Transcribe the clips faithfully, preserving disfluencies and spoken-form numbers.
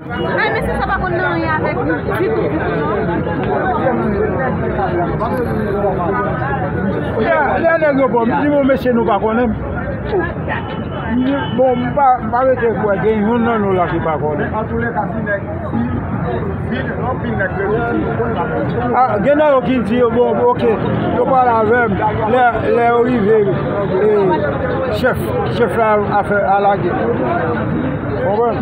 Ay, mesye sa pa konn nan anyen avèk nou ditou, ditou, non. Lè, lè nèg yo bon, m di, bon, mesye, nou pa konnen m. Bon, m pa, m pa rete kwè, gen youn nan nou la ki pa konnen. Ah, gen nan yo ki di, bon, oke, yo pale avè m. Lè, lè yo rive, e, chèf, chèf la a fè, a lage. Konprann?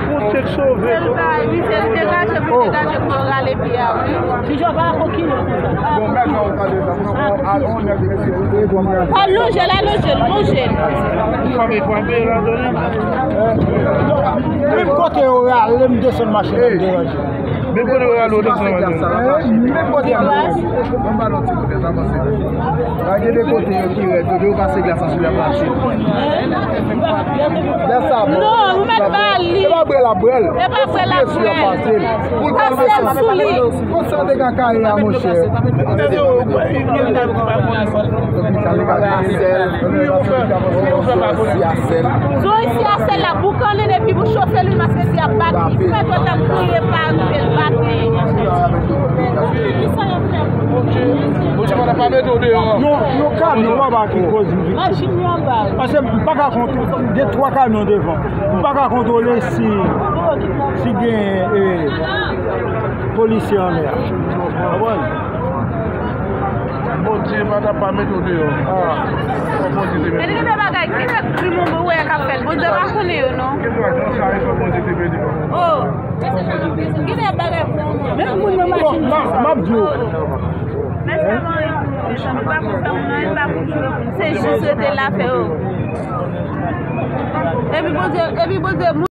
Pou te sove. Sèl bagay, wi, se degaje, pou degaje, pou rale pye a, wi. Ti Jòba a kokile konsa. Bon, mèt la, ou tande sa. Alonje l, alonje l, lonje l. Ou frape, frape, la, done. Menm kote yo rale m desann machin nan, m deranje. Menm kote yo rale w desann machin nan. Menm kote yo rale m. Ban m ba nou ti kote sa, panse. Pa gen de kote yo ki rèd, yo pase glas ansi lè pase. Lè sa bon. Non, ou mèt ba li. E pa brèl ap brèl. E pa brèl ap brèl. Pou l pase sou li. Konsa te ka kaye a, monchè. Zon isi a sèl la, boukannen epi pou chofe lwil maske si ap bat li. Fè twò tan pou li pa rive l bat li. Yo, yo kamyon, w ap ki koz m viktim. Paske m pa ka kontwole, gen twa kamyon devan. M pa ka kontwole si, si gen, eh, polisye anndan. Konprann? Bondye pa t ap pa mete w deyò. Fò Bondye te mete w. Men gen de bagay, gen de krim ou wè k ap fèt. Bondye pa konnen yo, non. Gen de bagay, sa e fò Bondye te mete w. Oh. Gen de bagay pou ou. Menm moun nan machin. Bon, m ap di w. Men sèlman, li pa konn sa moun nan, li pa konn jwe moun. Se jis rete la fè yo. Epi Bondye, epi Bondye,